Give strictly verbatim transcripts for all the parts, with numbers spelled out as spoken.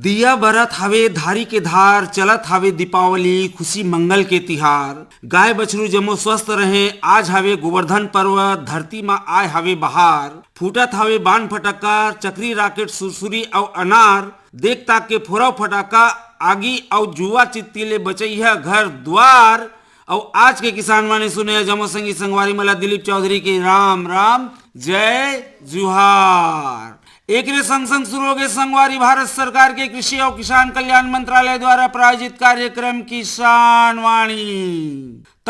दिया बरत हावे धारी के धार, चलत हावे दीपावली, खुशी मंगल के तिहार। गाय बछरू जम्मो स्वस्थ रहे, आज हावे गोवर्धन पर्व, धरती मा आय हावे बहार। फूटत हावे बान फटक्का, चकरी राकेट, सुरसुरी अउ अनार। देख ताक के फोरव फटाका, आगी अउ जुआ चित्ती ले बचइहा घर द्वार। अउ आज के किसान वाणी सुने जम्मो संगी संगवारी मन ला दिलीप चौधरी के राम राम, जय जुहार। एकरे संग संग शुरू होगे संगवारी भारत सरकार के कृषि अउ किसान कल्याण मंत्रालय द्वारा प्रायोजित कार्यक्रम किसान वाणी। त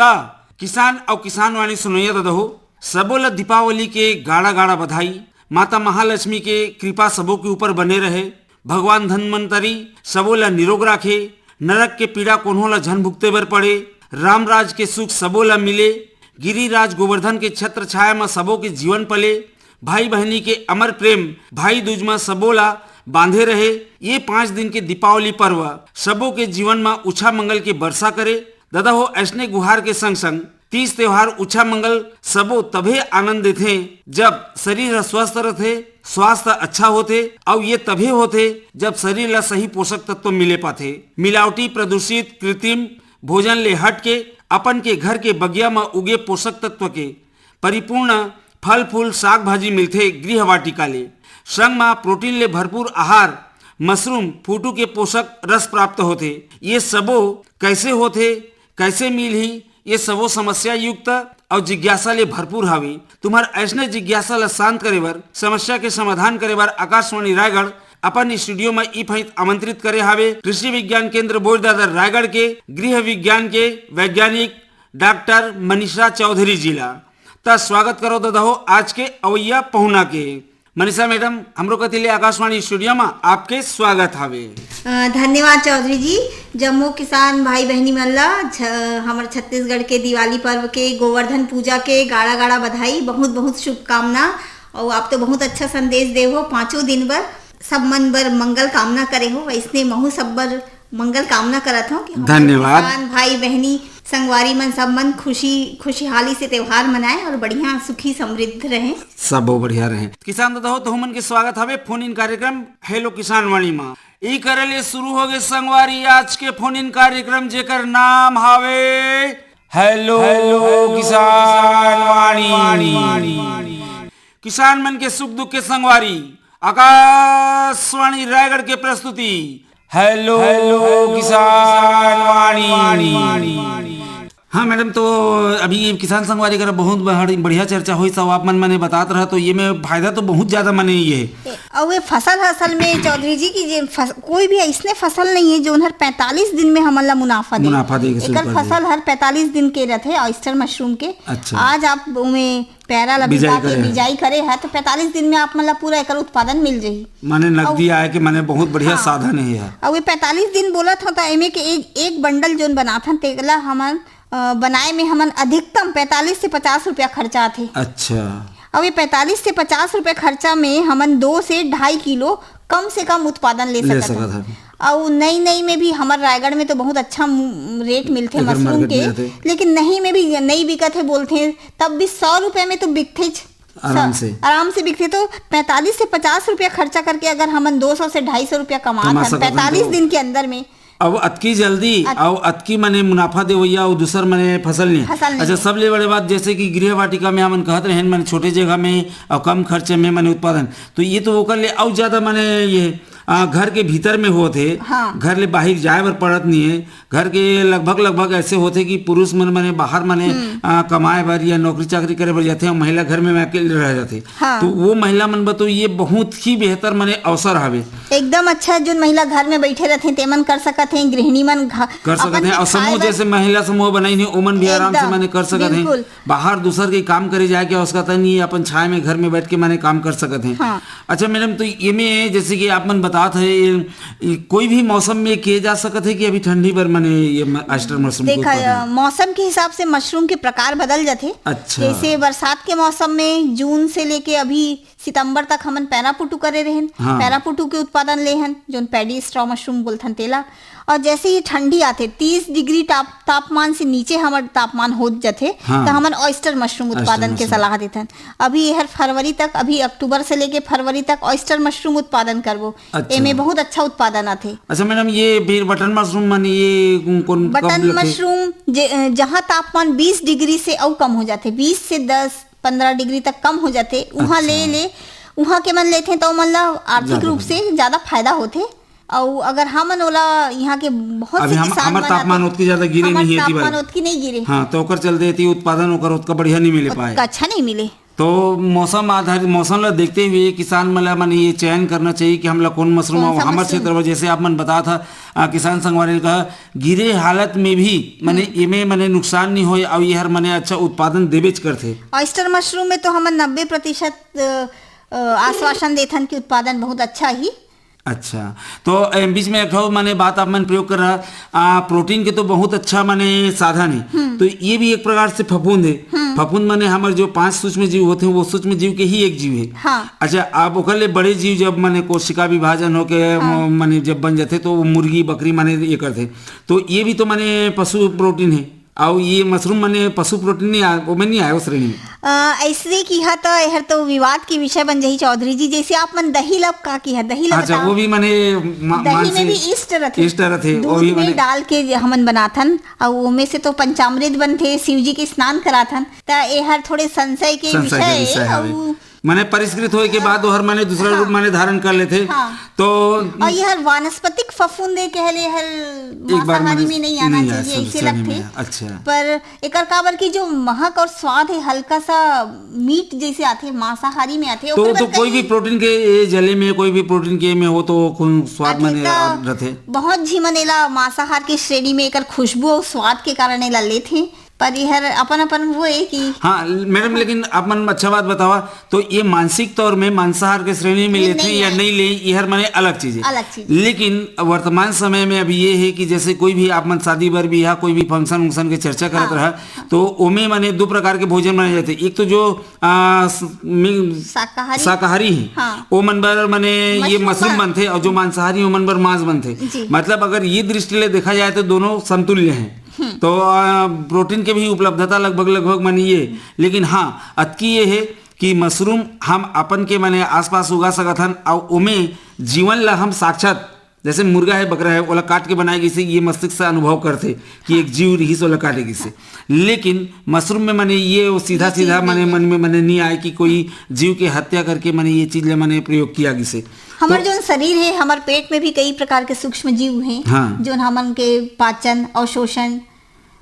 किसान अउ किसान वाणी सुनइया ददा हो, सबो ला दीपावली के गाड़ा गाड़ा बधाई। माता महालक्ष्मी के कृपा सबो के ऊपर बने रहे। भगवान धन्वंतरी सबो ला निरोग राखे, नरक के पीड़ा कोनो ला झन भुगते बर पड़े। रामराज के सुख सबो ला मिले, गिरिराज गोवर्धन के छत्र छाया म सबो के जीवन पले, भाई बहिनी के अमर प्रेम भाई दूज म सबो ला बांधे रहे। ये पांच दिन के दीपावली पर्व सबो के जीवन म उछा मंगल के बरसा करे। ददा हो, ऐसने गुहार के संग संग तीज त्योहार उछा मंगल सबो तभे आनंद देथे, जब शरीर ह स्वस्थ रथे, स्वास्थ्य अच्छा होथे, अउ ये तभे होथे जब शरीर ला सही पोषक तत्व मिले पाथे। मिलावटी, प्रदूषित, कृत्रिम भोजन ले हट के अपन के घर के बगिया म उगे पोषक तत्व के परिपूर्ण फल फूल साग भाजी मिलथे गृह वाटिका ले। संग म प्रोटीन ले भरपूर आहार, मशरूम, फूटू के पोषक रस प्राप्त होथे। ये सबो कैसे होथे, कैसे मिलही, ये सबो समस्या युक्त अउ जिज्ञासा ले भरपूर हावे। तुम्हर ऐसने जिज्ञासा ला शांत करे बर, समस्या के समाधान करे बर आकाशवाणी रायगढ़ अपन स्टूडियो म ई फैत आमंत्रित करे हावे कृषि विज्ञान केंद्र बोईदादर रायगढ़ के गृह विज्ञान के वैज्ञानिक डॉक्टर मनीषा चौधरी जी ला। त स्वागत करो ददा हो आज के अवैया पहुना के। मनीषा मैडम, हमरो कति ले आकाशवाणी स्टूडियो म आपके स्वागत हावे। अ, धन्यवाद चौधरी जी। जम्मो किसान भाई बहिनी मन ला छ-, हमर छत्तीसगढ़ के दिवाली पर्व के, गोवर्धन पूजा के गाड़ा गाड़ा बधाई, बहुत बहुत शुभकामना। और आप तो बहुत अच्छा संदेश दे हो, पांचों दिन बर सब मन बर मंगल कामना करे हो, वैसने महू सब बर मंगल कामना करत हो कि हमर धन्यवाद। किसान भाई बहिनी संगवारी मन सब मन खुशी खुशहाली से त्योहार मनाए और बढ़िया सुखी समृद्ध रहे। सब बहुत बढ़िया रहे। किसान ददा हो, तुहू मन के स्वागत हवे फोन इन कार्यक्रम हेलो किसान वाणी मा। ई करे ले शुरू होगे संगवारी आज के फोन इन कार्यक्रम, जेकर नाम हावे हेलो किसान वाणी। किसान मन के सुख दुख के संगवारी, आकाशवाणी रायगढ़ के प्रस्तुति हेलो किसान वाणी। हाँ मैडम, तो अभी किसान संगवारी करा बहुत बढ़-, बढ़िया चर्चा होइस, अउ आप मन मने बतात रहा, तो ये में फायदा तो बहुत ज्यादा मने ये है। अउ ये फसल ह असल में चौधरी जी की जे फस-, कोई भी ऐसने फसल नहीं है जो उन्हर पैंतालीस दिन में हमन ला मुनाफा दे। मुनाफा दे के शुरू एकर कर दे। फसल हर पैंतालीस दिन के रहथे ऑयस्टर मशरूम के। अच्छा। आज आप उमे पैरा ला बिजाई बिजा के करे है। बिजाई करे है, तो पैंतालीस दिन में आप मन ला पूरा एकर उत्पादन मिल जाही। माने नकदी अउ आय के माने बहुत बढ़िया हाँ। साधन है यार। अउ ये पैंतालीस दिन बोलत हो, तो एमे के एक, एक बंडल जोन बनाथन, तेला हमन, अ, बनाए में हमन अधिकतम पैंतालीस से पचास रुपया खर्चा आथे। अच्छा। अउ ये पैंतालीस से पचास रुपया खर्चा में हमन दो से ढाई किलो कम से कम उत्पादन ले ले सकत सकत हन। हन। अउ नई नई में भी हमर रायगढ़ में तो बहुत अच्छा मु-, रेट मिलथे एकर मशरूम मार्केट के, में जाथे। लेकिन नहीं में भी नई बिकत है बोलथे, तब भी सौ रुपया में तो बिकथेच। आराम स-, से। आराम से बिकथे। तो पैंतालीस से पचास रुपया खर्चा करके अगर हमन दो सौ से ढाई सौ रुपया कमा कमा हन सकत हन पैंतालीस तो। दिन के अंदर में, अब अतकी जल्दी अत- अउ अतकी मने मुनाफा देवैया अउ दूसर मने फसल नहीं। फसल नहीं। अच्छा, सबले बड़े बात जैसे कि गृह वाटिका में हमन कहत रहेन, मने छोटे जगह में अउ कम खर्चे में मने उत्पादन, तो ये तो ओकर ले अउ ज्यादा मने ये, आ, घर के भीतर में होत हे, हाँ। घर ले बाहिर जाए बर पड़त नहीं है। घर के लगभग लगभग ऐसे होथे कि पुरुष मन मने बाहर मने, हम्म। आ, कमाए बर या नौकरी चाकरी करे बर जाथे, अउ महिला घर में अकेले रह जाथे। हाँ। तो वो महिला मन बर तो ये बहुत ही बेहतर मने अवसर हवे। एकदम अच्छा, जोन महिला घर में बैठे रहथे, तेमन कर सकत हे, गृहिणी मन घ-, कर सकत अपन हे। के अउ समूह खाए बर जैसे महिला समूह बनाइन हे, ओमन भी आराम से एकदम, मने कर सकत हे। बिल्कुल। बाहर दूसर के काम करे जाए के आवश्यकता नहीं है, अपन छाए में घर में बैठ के मने काम कर सकत हे। हाँ। अच्छा मैडम, तो ये में जैसे कि आप मन बतात हे, ये, ये कोई भी मौसम में किए जा सकत हे कि अभी ठंडी बर मने ये म-, ऑयस्टर मशरूम के देखा, उत्पादन? मौसम के हिसाब से मशरूम के प्रकार बदल जाथे। अच्छा। जैसे बरसात के मौसम में जून से लेके अभी सितंबर तक हमन पैरापुटू करे रहेन। हाँ। पैरापुटू के उत्पादन लेहन, जोन पैडी स्ट्रॉ मशरूम बोलथन तेला। और जैसे ही ठंडी आथे, तीस डिग्री ताप-, तापमान से नीचे हमर तापमान हो जाथे, हाँ। तो हमन ऑयस्टर मशरूम उत्पादन के मशरूम। सलाह देथन। अभी हर फरवरी तक, अभी अक्टूबर से लेके फरवरी तक ऑयस्टर मशरूम उत्पादन करबो। अच्छा। एमे बहुत अच्छा उत्पादन आथे। अच्छा मैडम, ये फिर बटन मशरूम माने ये कौन, कब बटन लगथे? मशरूम जे, अ, जहाँ तापमान बीस डिग्री से अउ कम हो जाथे, बीस से दस, पन्द्रह डिग्री तक कम हो जाथे, उहाँ अच्छा। ले, ले, उहाँ के मन लेथे, तो ओमन ला आर्थिक ज्यादा रूप फायदा। से ज्यादा फायदा होथे। अउ अगर हमन ओला, यहाँ के बहुत अभी से हम, किसान हमर मन तापमान आथे, ओतकी ज्यादा गिरे हमर नहीं है, एती तापमान बार। ओतकी नहीं गिरे। हाँ, तो ओकर चलते एती उत्पादन ओकर ओतका बढ़िया नहीं मिले पाए। ओतका अच्छा नहीं मिले। तो मौसम आधारित, मौसम ला देखते हुए किसान मन ला, माने, ये चयन करना चाहिए कि हमला कौन मशरूम कौन सा हमर मशरूम? क्षेत्र में, जैसे आप मन बता था, आ, किसान संगवारी का गिरे हालत में भी, माने, हम्म। एमे, माने, नुकसान नहीं होए और ये हर, माने, अच्छा उत्पादन देबेच करथे। ऑयस्टर मशरूम में तो हमन नब्बे प्रतिशत, अ, अ, आश्वासन देथन कि उत्पादन बहुत अच्छा ही। अच्छा, तो ए, बीच में एक ठो, माने, बात आप मन प्रयोग कर रहा, आ, प्रोटीन के तो बहुत अच्छा, माने, साधन है। हम्म। तो ये भी एक प्रकार से फफूंद है। हम्म। फफूंद माने हमर जो पांच सूक्ष्म जीव होते हैं, वो सूक्ष्म जीव के ही एक जीव है। हाँ। अच्छा, आप ओकर ले बड़े जीव जब, माने, कोशिका विभाजन होके, हाँ। वो, माने, जब बन जाते, तो वो मुर्गी, बकरी, माने, ये करते। तो ये भी तो, माने, पशु प्रोटीन है। अउ ये मशरूम, माने, पशु प्रोटीन नहीं आ, ओमे नहीं आए, वो श्रेणी में। अ, ऐसे कि हा तो, एहर तो विवाद के विषय बन जाही चौधरी जी। जैसे आप मन दही ला का किहा, दही ला अच्छा, बताओ। वो भी, माने, मा-, दही मांस में से भी ईस्ट रथे। ईस्ट रथे, वो दूध भी, में माने, डाल के जे हमन बनाथन, अउ ओमे से तो पंचामृत बनथे, शिव जी के स्नान कराथन। त एहर थोड़े संशय के संशय के विषय विषय ए, हवे। अउ माने, परिष्कृत होए के बाद ओहर, माने, दूसरा हाँ। रूप, माने, धारण कर लेथे। हाँ। तो और ये हर वानस्पतिक फफूंद ए कहले हर एक बार, मांसाहारी माने, में नहीं आना नहीं आए, चाहिए, सब ऐसे श्रेणी लगथे। में। अच्छा। पर एकर काबर कि जो महक और स्वाद है, हल्का सा मीट जैसे आथे, मांसाहारी में आथे, तो, ओकर तो कोई भी कहीं प्रोटीन के ये जले में, कोई भी प्रोटीन के में हो, तो खूब स्वाद, आथे, माने, तो आ, रहथे। बहुत झी मन एला मांसाहार के श्रेणी में एकर खुशबू और स्वाद के कारण एला लेथे। पर ये हर अपन अपन वो है कि हाँ, मैडम, लेकिन आप मन अच्छा बात बतावा, तो ये मानसिक तौर में मांसाहार के श्रेणी में ये लेथे नहीं या आए। नहीं ले, ये हर, माने, अलग चीज है। अलग चीज। लेकिन वर्तमान समय में अभी ये है कि जैसे कोई भी आप मन शादी बर बिहा, कोई भी फंक्शन वंक्शन के चर्चा करत हाँ। रहा, तो ओमे, माने, दो प्रकार के भोजन बनाए जाते। एक तो जो, आ, स-, मी-, शाकाहारी। शाकाहारी है, हाँ। ओ मन बर, माने, ये मशरूम मशरूम बर। बनथे, और जो मांसाहारी, ओ मन बर मांस बनथे। जी। मतलब, अगर ये दृष्टि ले देखा जाए, तो दोनों समतुल्य हैं। हम्म। तो, आ, प्रोटीन के भी उपलब्धता लगभग, लगभग, माने, ये। लेकिन हाँ, अतकी ये है कि मशरूम हम अपन के, माने, आसपास उगा सकत हन, और ओमे जीवन ला हम साक्षात, जैसे मुर्गा है, बकरा है, ओला काट के बनाए गिसे, ये मस्तिष्क से अनुभव करथे कि एक जीव रिहिस, ओला काटे गिसे। लेकिन मशरूम में, माने, ये वो सीधा, ये चीज सीधा, माने, नहीं है। मन में, माने, नहीं आए कि कोई जीव के हत्या करके, माने, ये चीज ला, माने, प्रयोग किया गिसे। हमर तो जोन शरीर है, हमर पेट में भी कई प्रकार के सूक्ष्म जीव हैं, हाँ। जोन हमन के पाचन और शोषण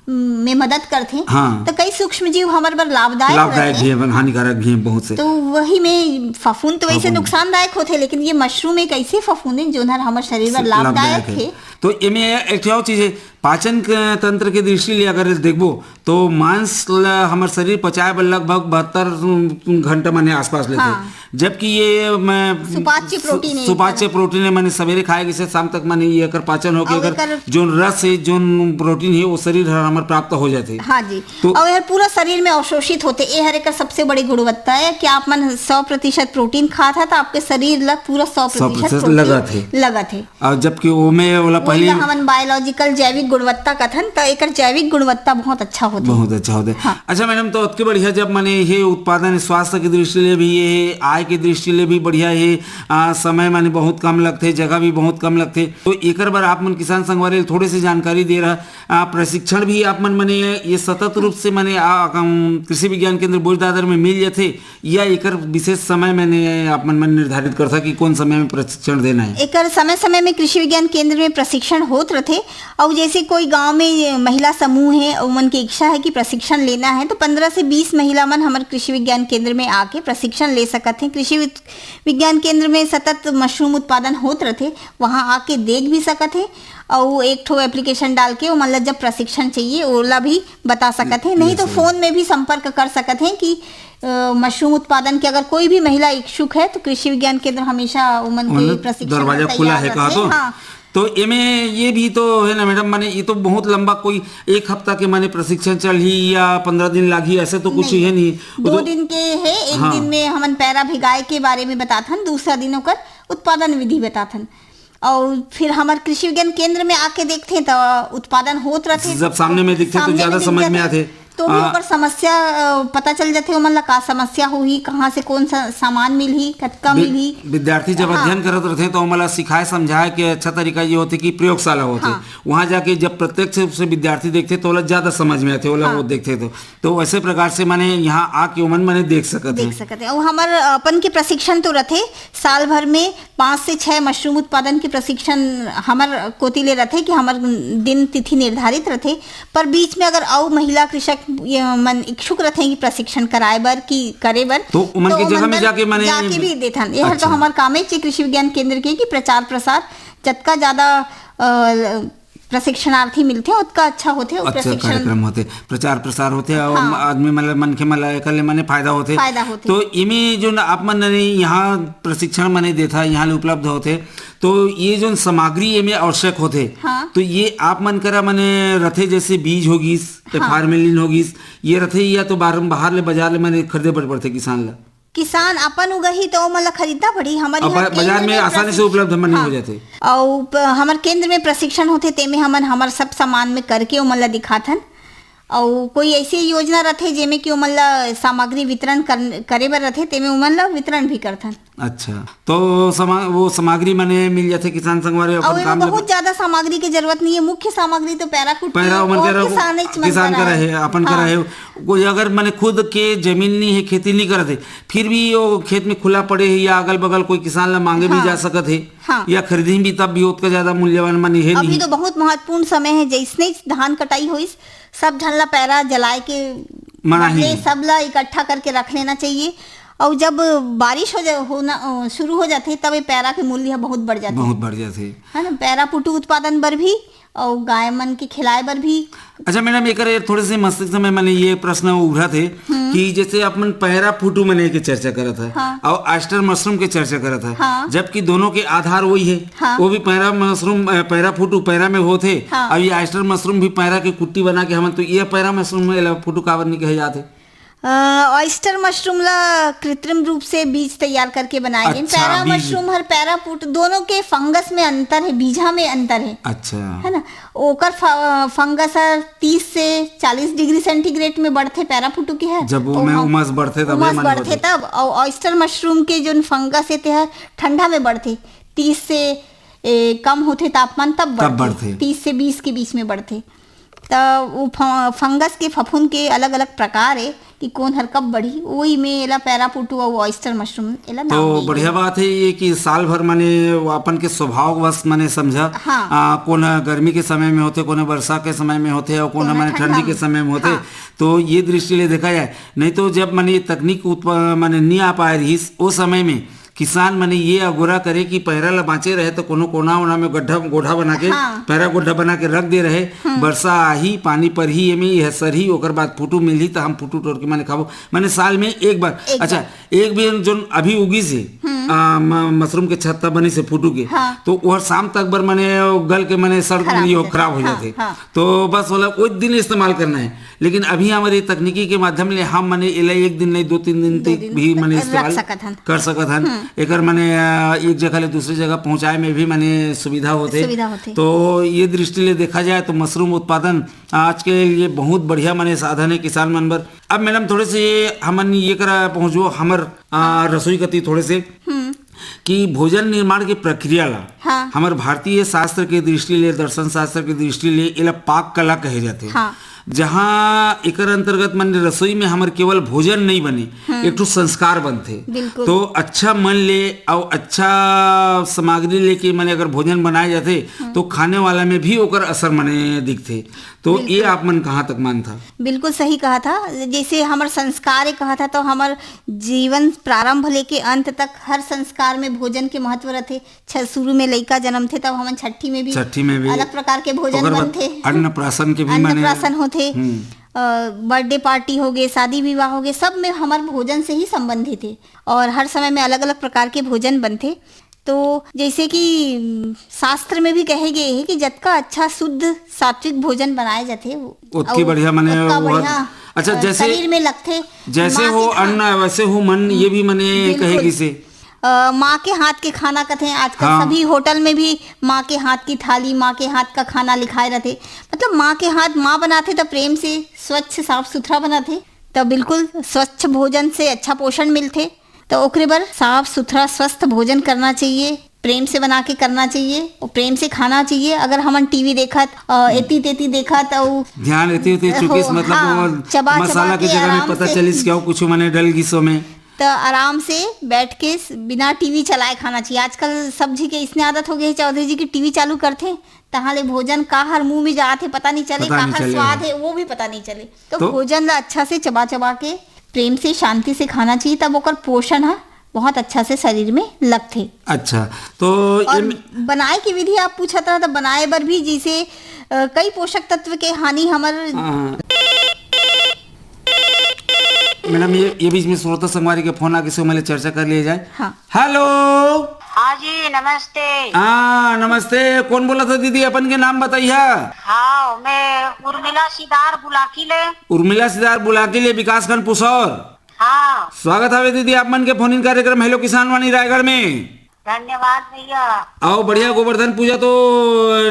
में मदद करथे। हाँ। तो कई सूक्ष्म जीव हमर बर लाभदायक लाभदायक रहथे। भी है, हानिकारक भी है बहुत से। तो वही में फफूंद तो वैसे फफूंद। नुकसानदायक होथे, लेकिन ये मशरूम एक ऐसे फफूंद है, जोन हर हमर शरीर बर लाभदायक लाभदायक है। है। तो एमे एक ठो और चीज है, पाचन के तंत्र के दृष्टि ले अगर देखबो, तो मांस ला हमर शरीर पचाए बर लगभग बहत्तर घंटा, माने, आसपास लेथे। हाँ। जबकि ये, मैं, सुपाच्य सु-, प्रोटीन है सुपाच्य एकर। प्रोटीन है, माने, सवेरे खाए गिसे शाम तक, माने, ये एकर पाचन होके और एकर एकर जोन रस है, जोन प्रोटीन है, वो शरीर हर हमर प्राप्त हो जाथे। हाँ जी। तो और यह पूरा शरीर में अवशोषित होथे, ये हर एकर सबसे बड़ी गुणवत्ता है कि आप मन सौ प्रतिशत प्रोटीन खात है, तो आपके शरीर ला पूरा सौ प्रतिशत सौ प्रतिशत प्रोटीन लगत है। लगत है। और जबकि ओमे ओला पहली ओला हमन बायोलॉजिकल, जैविक गुणवत्ता कथन, त एकर जैविक गुणवत्ता बहुत अच्छा होथे। बहुत अच्छा होथे। हाँ। अच्छा मैडम, तो अतके बढ़िया, जब, माने, ये उत्पादन स्वास्थ्य की दृष्टि ले भी ये है, आय की दृष्टि ले भी बढ़िया है, आ, समय, माने, बहुत कम लगथे, जगह भी बहुत कम लगथे, तो एकर बर आप मन किसान संगवारी ल थोड़े से जानकारी दे रहा, आ, प्रशिक्षण भी आप मन, माने, ये सतत रूप से, माने, आ, कम कृषि विज्ञान केंद्र बोईदादर में मिल जाथे, या एकर विशेष समय, माने, आप मन, मन निर्धारित करथा कि कौन समय में प्रशिक्षण देना है? एकर समय-समय में कृषि विज्ञान केंद्र में प्रशिक्षण होत रथे। अउ जैसे कोई गांव में महिला समूह है, उमन की इच्छा है कि प्रशिक्षण लेना है, तो पन्द्रह से बीस महिला मन हमर कृषि विज्ञान केंद्र में आके प्रशिक्षण ले सकत हैं। कृषि विद-, विज्ञान केंद्र में सतत मशरूम उत्पादन होत रथे, वहां आके देख भी सकत हैं। अउ एक ठो एप्लीकेशन डाल के ओमन ला जब प्रशिक्षण चाहिए, ओला भी बता सकत हैं। नहीं ले तो सकत। फोन में भी संपर्क कर सकत हैं कि अ, मशरूम उत्पादन के अगर कोई भी महिला इच्छुक है, तो कृषि विज्ञान केंद्र हमेशा उमन के मतलब प्रशिक्षण दरवाजा बर खुला तैयार है, कहा रथे। तो? हाँ, तो एमे ये भी तो है ना मैडम, माने ये तो बहुत लंबा, कोई एक हफ्ता के माने प्रशिक्षण चलही या पंद्रह दिन लागही, ऐसे तो कुछ नहीं, है नहीं। वो दो तो दिन के है। एक हाँ। दिन में हमन पैरा भिगाए के बारे में बताथन, दूसरा दिन ओकर उत्पादन विधि बताथन। और फिर हमर कृषि विज्ञान केंद्र में आके देखथे त उत्पादन होत रथे। जब सामने में दिखथे तो सामने ज्यादा में दिख समझ में जाथे। आथे। तो भी आ, ओकर समस्या, अ, पता चल जाथे, ओमन ला का समस्या होही, कहाँ से कौन सा सामान मिलही, कतका वि-, मिलही। विद्यार्थी जब हाँ। अध्ययन करत रथे तो ओमन ला सिखाए समझाए के अच्छा तरीका ये होथे कि प्रयोगशाला होथे। हाँ। वहाँ जाके जब प्रत्यक्ष रूप से विद्यार्थी देखथे तो ओला ज्यादा समझ में आथे, ओला हाँ। वो देखथे तो। तो वैसे प्रकार से माने यहाँ आके ओमन माने देख सकत देख हे। सकत हे। और हमर अपन के प्रशिक्षण तो रथे, साल भर में पाँच से छह मशरूम उत्पादन के प्रशिक्षण हमर कोति ले रथे कि हमर दिन तिथि निर्धारित रथे, पर बीच में अगर अउ महिला कृषक ये मन इच्छुक रथे कि प्रशिक्षण कराए बर कि करे बर, तो ओमन तो के जगह ओमन में बर जाके माने जाके भी देथन। ये हर तो अच्छा। हमर कामे चे कृषि विज्ञान केंद्र के कि प्रचार प्रसार जतका ज्यादा, अ, प्रशिक्षणार्थी मिलथे, ओतका अच्छा होथे, वो अच्छा प्रशिक्षण कार्यक्रम होथे, प्रचार प्रसार होथे, और हाँ। आदमी मतलब मनखे मन ला एकर ले माने फायदा होथे। फायदा होथे। तो इमे जो न आप मन ने यहाँ प्रशिक्षण माने देथा, यहाँ ले उपलब्ध होथे, तो ये जो सामग्री एमे आवश्यक होथे, हाँ। तो ये आप मन करा माने रथे, जैसे बीज होगिस, हाँ। फार्मेलिन होगिस, ये रथे या तो बाहर, बाहर ले बाजार ले माने खरीदे बर पड़थे किसान ला? किसान अपन उगाही तो ओमन ला खरीदना पड़ी। हमर अब यहाँ बा-, बाजार केंद्र में में आसानी से प्रशिक्षण उपलब्ध हमन हाँ। हो जाथे। अउ प-, हमर केंद्र में प्रशिक्षण होथे, तेमे हमन हमर सब सामान में करके ओमन ला दिखाथन। अउ कोई ऐसी योजना रथे जेमे कि ओमन ला सामग्री वितरण कर, करे बर रथे, तेमे ओमन ला वितरण भी करथन। अच्छा, तो समा-, वो सामग्री माने मिल जाथे किसान संगवारी अउ अपन एमा काम ले बहुत ज्यादा सामग्री के जरूरत नहीं है। मुख्य सामग्री तो पैरा कुट्टी पैरा ओमन और करा, किसानेच मन किसान करा करा है। है, अपन करा हाँ। है। कोई अगर माने खुद के जमीन नहीं है, खेती नहीं करत है, फिर भी वो खेत में खुला पड़े है या अगल बगल कोई किसान ला मांगे भी हाँ। जा सकत है हाँ। या खरीदी भी, तब भी ओतका ज्यादा मूल्यवान माने है अभी नहीं। तो बहुत महत्वपूर्ण समय है, जैसने धान कटाई होइस, सब झन ला पैरा जलाए के मनाही बदले है। सब ला इकट्ठा करके रख लेना चाहिए। और जब बारिश हो जा, होना, अ, शुरू हो जाथे, तब ये पैरा के मूल्य बहुत बढ़ जाथे। बहुत बढ़ जाथे। है ना, पैरा पुटू उत्पादन बर भी और गाय मन के खिलाए बर भी। अच्छा मैडम, एकर, एकर थोड़े से मस्तिष्क में माने ये प्रश्न उभरत हे हम्म। कि जैसे अपन पैरा पुटू माने के चर्चा करत है हाँ। और ऑयस्टर मशरूम के चर्चा करत है, हाँ। जबकि दोनों के आधार वही है, हाँ। वो भी पैरा मशरूम, अ, पैरा पुटू पैरा में होथे, हाँ। और ये ऑयस्टर मशरूम भी पैरा के कुट्टी बना के हमन, तो ये पैरा मशरूम में एला पुटू काबर नहीं कहे जाथे? अ, ऑयस्टर मशरूम ला कृत्रिम रूप से बीज तैयार करके बनाए गे। अच्छा, पैरा बीज। मशरूम हर पैरा पुट, दोनों के फंगस में अंतर है, बीजा में अंतर है। अच्छा। है ना? ओकर फ-, फंगस हर तीस से चालीस डिग्री सेंटीग्रेड में बढ़थे पैरा पुटू के है। जब वो तो में हम उमस बढ़थे तब उमस माने बढ़थे होथे। तब, और ऑयस्टर मशरूम के जोन फंगस है ते हर ठंडा में बढ़थे, तीस से, ए, कम होथे तापमान तब तब बढ़थे, बढ़थे। तीस से बीस के बीच में बढ़थे। त वो फ-, फंगस के फफूंद के अलग-अलग प्रकार ए कि कोन हर कब बढ़ही, ओही में एला पैरा पुटू अउ ऑयस्टर मशरूम एला नाम तो दे बढ़िया गे। बात है ये कि साल भर माने वो अपन के स्वभाववश माने समझा। हाँ। आ, कोन ह गर्मी के समय में होथे, कोन ह वर्षा के समय में होथे, और कोन ह कोन ह माने ठंडी ठंडा के में। समय में होथे। हाँ। तो ये दृष्टि ले देखा जाए, नहीं तो जब माने ये तकनीक उत्प-, माने नहीं आ पाए रहिस, ओ समय में किसान मन ये अगोरा करे कि पैरा ल बांचे रहे तो कोनो कोना ओना में गड्ढा गोढ़ा बना के, हाँ। पैरा गोढ़ा बना के रख दे रहे। हम्म। बरसा आही, पानी परही, एमे यह सरही, ओकर बाद फुटू मिलही त हम फुटू टोर के माने खाबो। माने साल में एक बार। एक अच्छा, बार। एक भी जोन अभी उगी से, हम्म। आ, म-, मशरूम के छत्ता बनी से फुटू के, हाँ। तो ओहर शाम तक बर माने गल के माने सड़ खराब माने हो ओह जाथे। खराब हो हाँ, जाथे। हाँ। तो बस ओला ओइ दिन इस्तेमाल करना है। लेकिन अभी हमर ये तकनीकी के माध्यम ले हम माने एला एक दिन नहीं, दो तीन दिन दो तक दिन भी तक माने रख इस्तेमाल सकत हन। कर सकत हन। हम्म। एकर माने, अ, एक जगह ले दूसरी जगह पहुंचाए में भी माने सुविधा होथे। सुविधा होथे। तो ये दृष्टि ले देखा जाए तो मशरूम उत्पादन आज के लिए बहुत बढ़िया माने साधन है किसान मन बर। अब मैडम थोड़े से ये हमन ये करा पहुंचबो हमर, अ, रसोई कती थोड़े से हम्म। कि भोजन निर्माण के प्रक्रिया ला हाँ। हमर भारतीय शास्त्र के दृष्टि ले, दर्शन शास्त्र के दृष्टि ले एला पाक कला कहे जाथे। हाँ। जहाँ एकर अंतर्गत माने रसोई में हमर केवल भोजन नहीं बने, हम्म। एक ठो संस्कार बनथे। बिल्कुल। तो अच्छा मन ले अउ अच्छा सामग्री लेके माने अगर भोजन बनाए जाथे, हम्म। तो खाने वाला में भी ओकर असर माने दिखथे। तो ये बिल्कुल। आप मन कहाँ तक मानथा? बिल्कुल सही कहा था। जैसे हमर संस्कार ए कहा था, तो हमर जीवन प्रारंभ लेके अंत तक हर संस्कार में भोजन के महत्व रथे। छ-, शुरू में लइका जन्मथे, तब हमन छठी में भी छठी में भी अलग प्रकार के भोजन ओकर बाद बनथे। अन्नप्राशन के भी माने अन्नप्राशन होथे। हम्म। अ, बर्थडे पार्टी होगे, शादी विवाह होगे, सब में हमर भोजन से ही संबंधित हे और हर समय में अलग-अलग प्रकार के भोजन बनथे। तो जैसे कि, उम, शास्त्र में भी कहे गए हे कि जतका अच्छा शुद्ध सात्विक भोजन बनाए जाथे, वो ओतकी अउ बढ़िया, माने ओतका वो बढ़िया, अच्छा, अ, जैसे शरीर में लगथे। जैसे माँ हो के खा- अन्न वैसे हो मन, ये भी माने बिल्कुल। कहे गिसे। अ, माँ के हाथ के खाना कथे, आजकल हाँ। सभी होटल में भी माँ के हाथ की थाली, माँ के हाथ का खाना लिखाए रथे। मतलब माँ के हाथ, माँ बनाथे त प्रेम से स्वच्छ साफ सुथरा बनाथे, त बिल्कुल स्वच्छ भोजन से अच्छा पोषण मिलथे। त ओकरे बर साफ सुथरा स्वस्थ भोजन करना चाहिए, प्रेम से बना के करना चाहिए और प्रेम से खाना चाहिए। अगर हमन टीवी देखत, अ, एती तेती देखत अउ ध्यान एती ओती चुकिस, हो, मतलब हाँ, वो चबा मसाला चबा के के जगह में आराम पता से। चलिस कि अउ कुछ मने डल गिस ओमे। त आराम से बैठ के स-, बिना टीवी चलाए खाना चाहिए। आजकल सब झी के इसने आदत हो गई है चौधरी जी की टीवी चालू करथे, तहाँ ले भोजन का हर मुंह में जात हे, पता नहीं चले, पता का नहीं हर चले। स्वाद है, वो भी पता नहीं चले। तो तो भोजन ला अच्छा से चबा चबा के प्रेम से, शांति से खाना चाहिए, तब ओकर पोषण ह बहुत अच्छा से शरीर में लगथे। अच्छा, तो और ये बनाए की विधि आप पूछत रहा, तो बनाए बर भी जैसे, अ, कई पोषक तत्व के हानि हमर हाँ। मैडम, ये, ये बीच में श्रोता संगवारी के फोन आके से, ओमे ले चर्चा कर लिया जाए। हाँ। हेलो। हाँ जी, नमस्ते। हाँ, नमस्ते। कौन बोलत हे दीदी? अपन के नाम बताइहा। हाँ, मैं उर्मिला सिदार बुलाकी ले। उर्मिला सिदार बुलाकी ले, विकासखंड पुसौर। हाँ। स्वागत हवे दीदी आप मन के फोन इन कार्यक्रम हेलो किसान वाणी रायगढ़ में। धन्यवाद भैया। अउ बढ़िया, गोवर्धन पूजा तो, अ,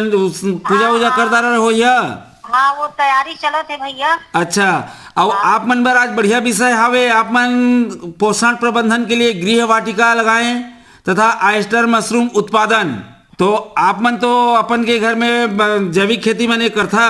पूजा हाँ, वूजा कर हाँ। डारे हो भैया? हाँ, वो तैयारी चलत हे भैया। अच्छा, अउ हाँ। आप मन बर आज बढ़िया विषय हावे, आप मन पोषण प्रबंधन के लिए गृह वाटिका लगाएं तथा ऑयस्टर मशरूम उत्पादन। तो आप मन तो अपन के घर में ब-, जैविक खेती मने करथा?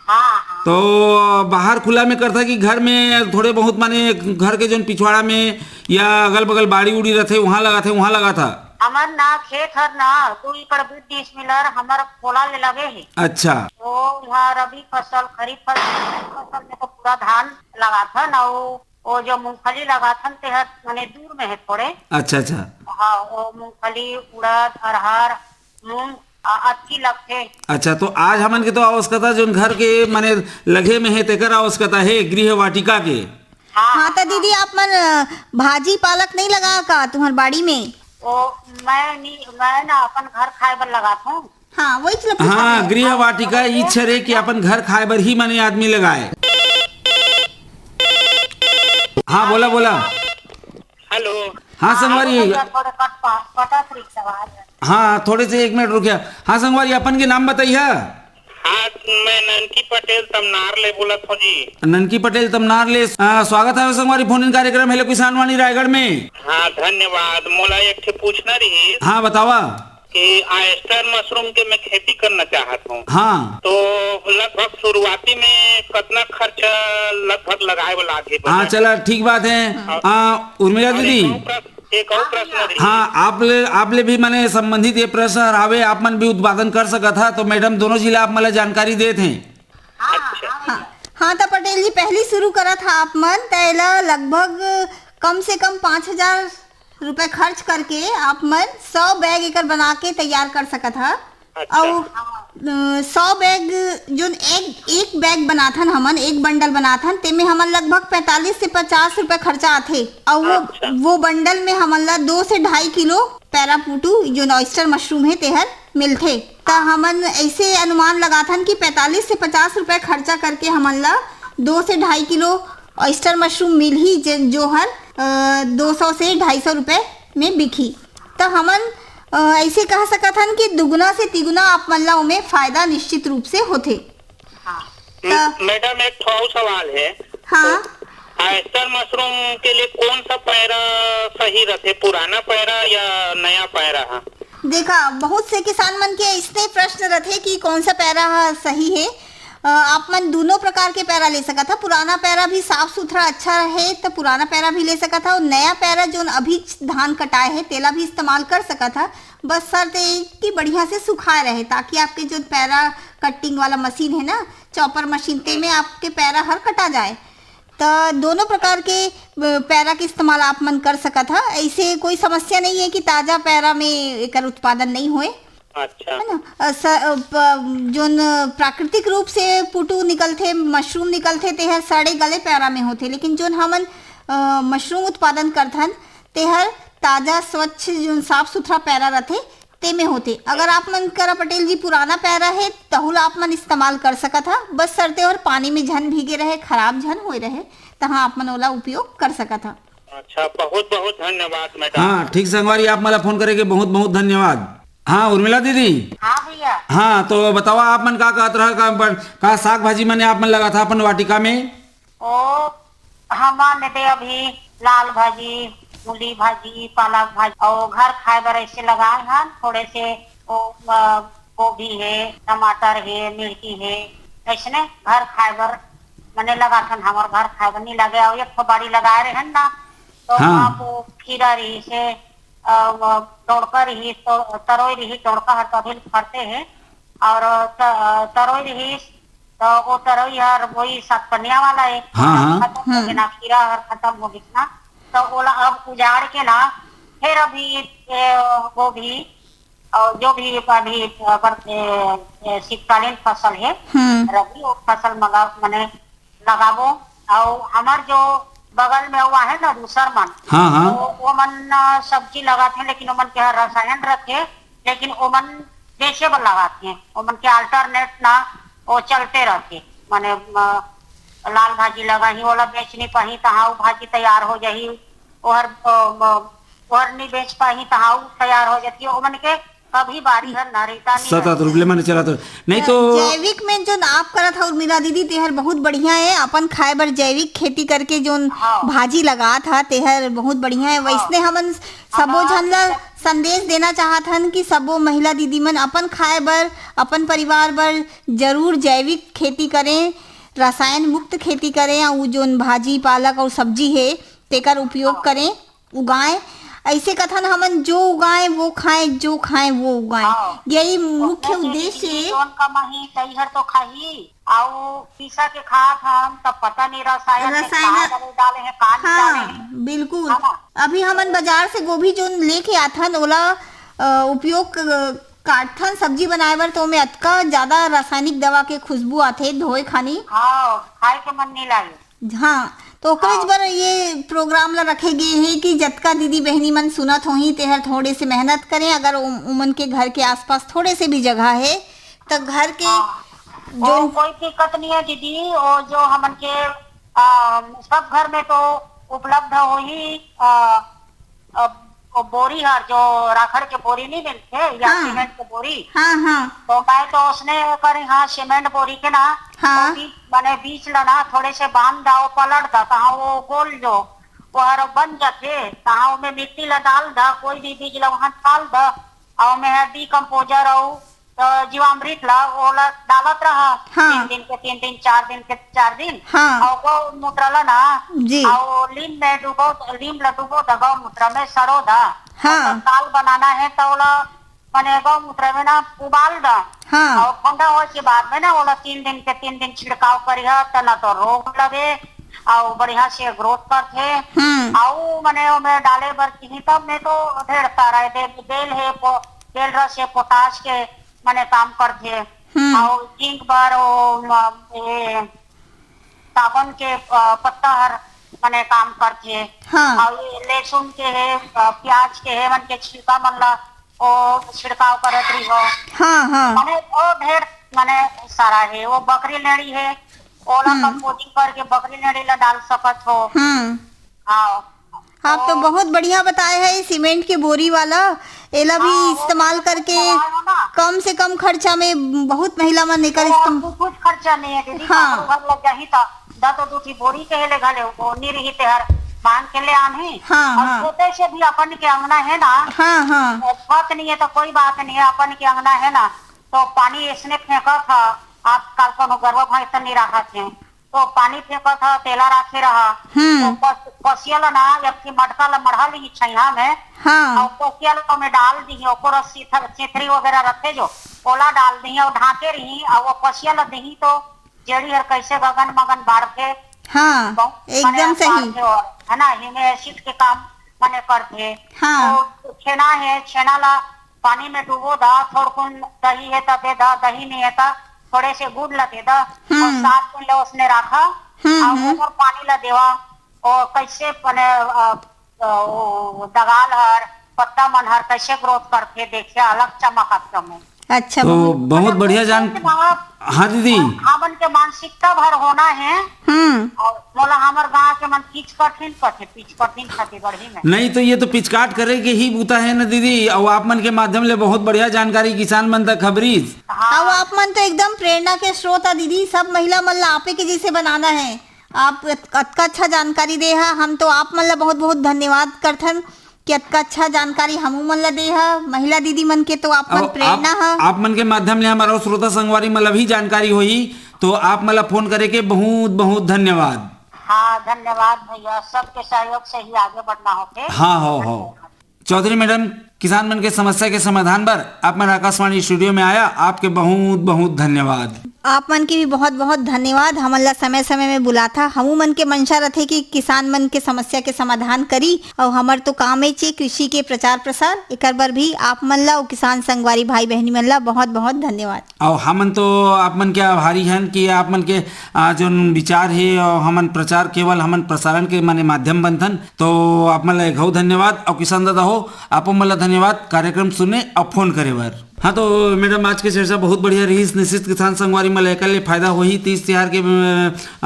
हाँ, हाँ। तो बाहर खुला में करथा कि घर में थोड़े बहुत, माने घर के जोन पिछवाड़ा में या अगल बगल बाड़ी उड़ी रथे, वहाँ लगाथे, वहाँ लगाथा? हमर ना खेत हर ना दू एकड़ बीस डिसमिल हर हमर खोला ले लगे हे। अच्छा। तो वहाँ रबी फसल, खरीफ फसल, खरीफ फसल में तो पूरा धान लगाथन, अउ वो जो मूंगफली लगाथन ते हर माने दूर में हे थोड़े। अच्छा, अच्छा। हाँ, वो मूंगफली, उड़द, अरहर, मूंग, अ, अतकी लगथे। अच्छा, तो आज हमन के तो आवश्यकता जोन घर के माने लगे में हे, तेकर आवश्यकता हे गृह वाटिका के। हाँ, हाँ, तो हाँ। दीदी, आप मन, अ, भाजी पालक नहीं लगा का तुम्हार बाड़ी में? ओ, मैं नी, मैं ना अपन घर खाए बर लगाथों। हाँ, वही चीज पूछा हाँ, था। गृह वाटिका इच्छा रहे कि अपन घर खाए बर ही माने आदमी लगाए। हाँ, बोला, बोला। हेलो। हाँ, संगवारी। हाँ, थोड़ा कट पा-, कटत रही आवाज। हाँ, थोड़े से एक मिनट रुकिया। हाँ, संगवारी, अपन के नाम बताइए। हाँ, मैं ननकी पटेल तमनार ले बोलत हूँ जी। ननकी पटेल तमनार ले, आ, स्वागत है संगवारी फोन इन कार्यक्रम हेलो किसान वाणी रायगढ़ में। हाँ, धन्यवाद। मोला एक ठे पूछना रही हाँ, बतावा। कि ऑयस्टर मशरूम के मैं खेती करना चाहत हूँ। हाँ। तो लगभग शुरुआती में कतना खर्चा लगभग लगाए वाला आगे हाँ, बजट? चला, ठीक बात है। हाँ। आ, उर्मिला और दीदी। एक और प्रश्न, एक और प्रश्न रही। हाँ, आप ले, आप ले भी माने संबंधित ये प्रश्न हर आवे, आप मन भी उत्पादन कर सकत हा, तो मैडम दोनों जिला आप मन ला जानकारी देत हैं। अच्छा। हाँ, हाँ, तो पटेल जी, पहली शुरू करत हा आप मन, त एला लगभग कम से कम पाँच हजार रुपए खर्च करके आप मन सौ बैग एकर बना के तैयार कर सकत हा। अच्छा। अउ, अ, सौ बैग, जोन एक, एक बैग बनाथन हमन, एक बंडल बनाथन, तेमे हमन लगभग पैंतालीस से पचास रुपए खर्चा आथे। अउ वो, अच्छा। वो बंडल में हमन ला दो से ढाई किलो पैरा पुटू, जोन ऑयस्टर मशरूम हे, तेहर मिलथे। त हमन ऐसे अनुमान लगाथन कि पैंतालीस से पचास रुपए खर्चा करके हमन ला दो से ढाई किलो ऑयस्टर मशरूम मिलही, जे, जो हर, अ, दो सौ से ढाई सौ रुपए में बिकही। त हमन, अ, ऐसे कह सकत हन कि दुगुना से तिगुना आप मन ला ओमे फायदा निश्चित रूप से होथे। हाँ। त- म-, मैडम, एक ठो अउ सवाल है। हाँ। तो ऑयस्टर मशरूम के लिए कौन सा पैरा सही रथे, पुराना पैरा या नया पैरा? हाँ। देखा, बहुत से किसान मन के ऐसने प्रश्न रथे कि कौन सा पैरा ह सही है। अ, आप मन दोनों प्रकार के पैरा ले सकत ह। पुराना पैरा भी साफ सुथरा अच्छा रहे त पुराना पैरा भी ले सकत ह, और नया पैरा जोन अभी धान कटाए है तेला भी इस्तेमाल कर सकत ह। बस शर्त ये कि बढ़िया से सुखाए रहे, ताकि आपके जो पैरा कटिंग वाला मशीन है ना, चॉपर मशीन, ते में आपके पैरा हर कटा जाए। त दोनों प्रकार के, अ, पैरा के इस्तेमाल आप मन कर सकत ह। ऐसे कोई समस्या नहीं है कि ताजा पैरा में एकर उत्पादन नहीं होए। अच्छा। है ना? अ, स-, अ, प-, जोन प्राकृतिक रूप से पुटू निकलथे, मशरूम निकलथे, तेहर सड़े गले पैरा में होथे, लेकिन जोन हमन, अ, मशरूम उत्पादन करथन, तेहर ताजा, स्वच्छ, जो साफ सुथरा पैरा रथे, तेमे होथे। अगर आप मन करा पटेल जी पुराना पैरा हे, तहू ला आप मन इस्तेमाल कर सकत हा। बस शर्ते ओहर पानी में झन भीगे रहे, खराब झन होए रहे, तहाँ आप मन ओला उपयोग कर सकत हा। अच्छा, बहुत बहुत धन्यवाद मैडम। हाँ, ठीक संगवारी, आप मला फोन करे के बहुत बहुत धन्यवाद। हाँ, उर्मिला दीदी। हाँ भैया। हाँ, तो बतावा, आप मन का कहत रहा, का, का साग भाजी मने आप मन लगाथा अपन वाटिका में? ओ, हमन दे अभी लाल भाजी, मूली भाजी, पालक भाजी, अउ घर खाए बर ऐसे लगाए हन, थोड़े से ओ, अ, गोभी हे, टमाटर हे, मिर्ची हे, ऐसने घर खाए बर मने लगाथन, हमर घर खाए बर नहीं लगे, अउ एक ठो बाड़ी लगाए रहन ना, तो हाँ। वहाँ वो खीरा रही से, अ, वो डोड़का रही, तो तरोई रही, डोड़का हर तो अभी फरते हे, और त-, तरोई रहिस, त ओ तरोई हर वही सतपनिया वाला हे। हाँ, हाँ। खतम हो गे ना, कीरा हर खतम हो गिस ना, त ओला अब उजाड़ के ना, फिर अभी ए, गोभी और जो भी अभी अगर ए, ए, शीतकालीन फसल हे, हम्म। रबी वो फसल मगा, मने लगाबो। अउ हमर जो बगल में वो आहे ना दूसर मन, हाँ, हाँ। वो, वो मन, अ, सब्जी लगाथे, लेकिन ओमन के हर रसायन रथे, लेकिन ओमन बेचे बर लगाथे, ओमन के alternate ना वो चलते रथे। माने, म, लाल भाजी लगाही, ओला बेच नहीं पाही, तहाँ वो भाजी तैयार हो जाही, ओहर, अ, म, ओहर नहीं बेच पाही, तहाँ वो तैयार हो जाती है। ओमन के कभी बारी हर ना रहिता नहीं सतत रूप ले मने चलत हो। नहीं तो जैविक में जो आप करत हा उर्मिला दीदी, तेहर बहुत बढ़िया है। अपन खाए बर जैविक खेती करके जोन हाँ। भाजी लगात हा, तेहर बहुत बढ़िया है। हाँ। वैसने हमन सबो हाँ, झन ला सब संदेश देना चाहत हन कि सबो महिला दीदी मन अपन खाए बर, अपन परिवार बर जरूर जैविक खेती करें, रसायन मुक्त खेती करें, अउ जोन भाजी, पालक अउ सब्जी हे, तेकर उपयोग हाँ। करें, उगाएं। ऐसे कथन हमन, "जो उगाएं वो खाएं, जो खाएं वो उगाएं।" हाँ। यही मुख्य ओकरे से उद्देश्य दीदी हे। जोन कमाही, तई हर तो खाही। अउ पीसा के खात हन, तब पता नहीं रसायन में रसायन का दवाई डाले हैं, का नहीं डाले हाँ, हैं। बिल्कुल। है ना? अभी हमन बाजार से गोभी जोन लेके आथन, ओला, अ, उपयोग क-, काटथन सब्जी बनाए बर, तो ओमे अतका ज्यादा रासायनिक दवा के खुशबू आथे, धोए खानी। हाँ, खाए के मन नहीं लागे। हाँ, तो ओकरेच हाँ। बर ये program ला रखे गे हे कि जतका दीदी बहिनी मन सुनत होही, तेहर थोड़े से मेहनत करें। अगर उम-, उमन के घर के आसपास थोड़े से भी जगह हे, त घर के हाँ। जो वो कोई दिक्कत नहीं है दीदी, वो जो हमन के, आ, सब घर में तो उपलब्ध होही, आ, अब वो बोरी हर जो राखड़ के बोरी नहीं मिलथे या हाँ। सीमेंट के बोरी, हाँ, हाँ। तो मैं तो उसने करी, हाँ, सीमेंट बोरी के ना, हाँ। वो बीच, माने बीच ला ना थोड़े से बांध दा, वो पलट दा, तहाँ वो गोल जो, वो हर बन जाथे, तहाँ ओमे मिट्टी ला डाल दा, कोई भी बीज ला वहाँ डाल दा, और ओमे है decomposer और तो जीवामृत ला ओला डालत रहा, हाँ। तीन दिन के तीन दिन, चार दिन के चार दिन, हाँ। और गौमूत्र ला ना, जी। और लीम में डुबो, लीम ला डुबो दा, गौमूत्र में सरो दा, हाँ। और काल बनाना है तो ओला, माने गौमूत्र में ना उबाल दा, हाँ। और ठंडा होए के बाद में ना ओला तीन दिन के तीन दिन छिड़काव करिहा, त ना तो रोग लगे, और बढ़िया से growth करथे, हम्म। और माने ओमे डाले बर किही तब में तो ढेर सारा है, बेल, बेल है, पो-, बेल रस है, पोटाश के माने काम करथे। हम्म। अउ जिंक बर ओ म-, ए, सागौन के, अ, पत्ता हर माने काम करथे। हाँ। अउ ये लहसुन के हे, अ, प्याज के हे, मन के छिलका मन ला ओ छिड़काव करत रहिहो। हाँ, हाँ। माने ओ ढेर माने सारा हे। वो बकरी लेड़ी हे, ओला हम्म। Composing करके बकरी लेड़ी ला डाल सकत हो। हम्म। हाँ। आप तो तो बहुत बढ़िया बताए है, ये सीमेंट के बोरी वाला, एला भी हाँ, वो इस्तेमाल करके मंगाए हो ना। कम से कम खर्चा में बहुत महिला मन एकर वो इस्तेम-, आपको कुछ खर्चा नहीं है दीदी, हाँ। काकरो घर लग जाही तो दस दो ठी बोरी के ले घले, वो नहीं रही ते हर मांग के ले आनही। हाँ, और हाँ। छोटे से भी अपन के अंगना है ना, हाँ, हाँ। छत नहीं है तो कोई बात नहीं है, अपन के अंगना है ना, तो पानी इसने फेंका था, आजकल कोनो गरवा भैंस तो नहीं रखा थे, तो पानी फेंकत ह, तेला राखे रहा। हम्म। तो पस-, पसिया ल ना, एक ठी मटका ल मढ़ा ली छइहा में, हाँ। अउ पसिया ल ओमे डाल दिही, ओकर सीथर-, सीथरी वगैरह रथे जो, ओला डाल दिही अउ ढांके रही, अउ वो पसिया ल दिही तो जेड़ी हर कैसे गगन मगन बाढ़थे। हाँ, बहुत माने एकदम सही। बाढ़थे और, है ना, हिमे एसिड के काम माने करथे। हाँ। तो छेना है, छेना ला पानी में डुबो दा, थोड़कुन दही है त दे दा, दही नहीं है त थोड़े से गुड़ ला दे दा, और हम्म। सात दिन ले उसने रखा, हम्म, और हम्म। ओकर पानी ला देवा, और कैसे बने, अ, तो वो दगाल हर, पत्ता मन हर कैसे ग्रोथ करथे, देखिए अलग चमक आथे ओमे। अच्छा, तो बहुत बहुत बढ़िया जान। हाँ दीदी। हमन के मानसिकता भर होना है। हम्म। और मोला हमर गांव के मन पिच कठिन कथे, पिच कठिन छत्तीसगढ़ी में। नहीं तो ये तो पिचकाट करे के ही बूता है ना दीदी, और आप मन के माध्यम ले बहुत बढ़िया जानकारी किसान मन तक खबरीस। हाँ। अब आप मन तो एकदम प्रेरणा के स्रोत है दीदी, सब महिला मन ला आपे के जैसे बनाना है। आप अत-, अतका अच्छा जानकारी दे हा, हम तो आप मन ला बहुत बहुत धन्यवाद करथन कि अतका अच्छा जानकारी हमू मन ला दे हा। महिला दीदी मन के तो आप मन अब प्रेरणा आप, हा। आप मन के माध्यम ले हमारा श्रोता संगवारी मन ला भी जानकारी होही, तो आप मन ला फोन करे के बहुत बहुत धन्यवाद। हाँ, धन्यवाद भैया, सबके सहयोग से ही आगे बढ़ना होथे। हाँ, हो, हो। चौधरी मैडम, किसान मन के समस्या के समाधान बर आप मन आकाशवाणी स्टूडियो में आया, आपके बहुत बहुत धन्यवाद। आप मन के भी बहुत बहुत धन्यवाद, हमन ला समय समय में बुलाथा। हमू मन के मंशा रथे कि किसान मन के समस्या के समाधान करी, और हमर तो काम हे चे कृषि के प्रचार प्रसार, एकर बर भी आप मन ला और किसान संगवारी भाई बहनी मन ला बहुत बहुत धन्यवाद। और हमन तो आप मन के आभारी हन कि आप मन के, आ, जोन विचार हे, और हमन प्रचार केवल हमन प्रसारण के माने माध्यम बनथन, तो आप मन ला एक घऊ धन्यवाद। और किसान दादा हो, आपो मन ला धन्यवाद कार्यक्रम सुने और फोन करे बर। हाँ तो मैडम, आज के चर्चा बहुत बढ़िया रहिस। निश्चित किसान संगवारी मन ला एकर ले फायदा होही। तीज तिहार के,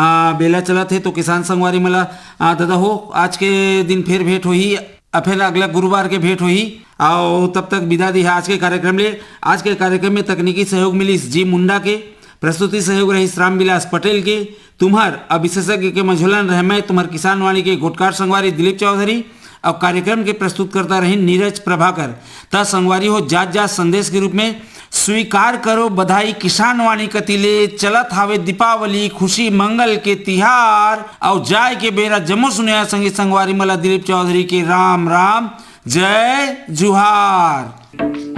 आ, बेला चलत हे, तो किसान संगवारी मन ला, आ, दादा हो, आज के दिन फिर भेंट होही, आ, फिर अगला गुरुवार के भेंट होही। और तब तक विदा दिहा आज के कार्यक्रम ले। आज के कार्यक्रम में तकनीकी सहयोग मिलिस जी मुंडा के, प्रस्तुति सहयोग रहिस रामविलास पटेल के। तुम्हर अब विशेषज्ञ के मझोलन रहे मैं तुम्हर किसान वाणी के गोटकार संगवारी दिलीप चौधरी। अब कार्यक्रम के प्रस्तुतकर्ता रहिन नीरज प्रभाकर। त संगवारी हो, जात जात संदेश के रूप में स्वीकार करो बधाई किसान वाणी कति ले। चलत हावे दीपावली, खुशी मंगल के तिहार, अउ जाय के बेरा जम्मो सुनइया संगी संगवारी मन ला दिलीप चौधरी के राम राम, जय जुहार।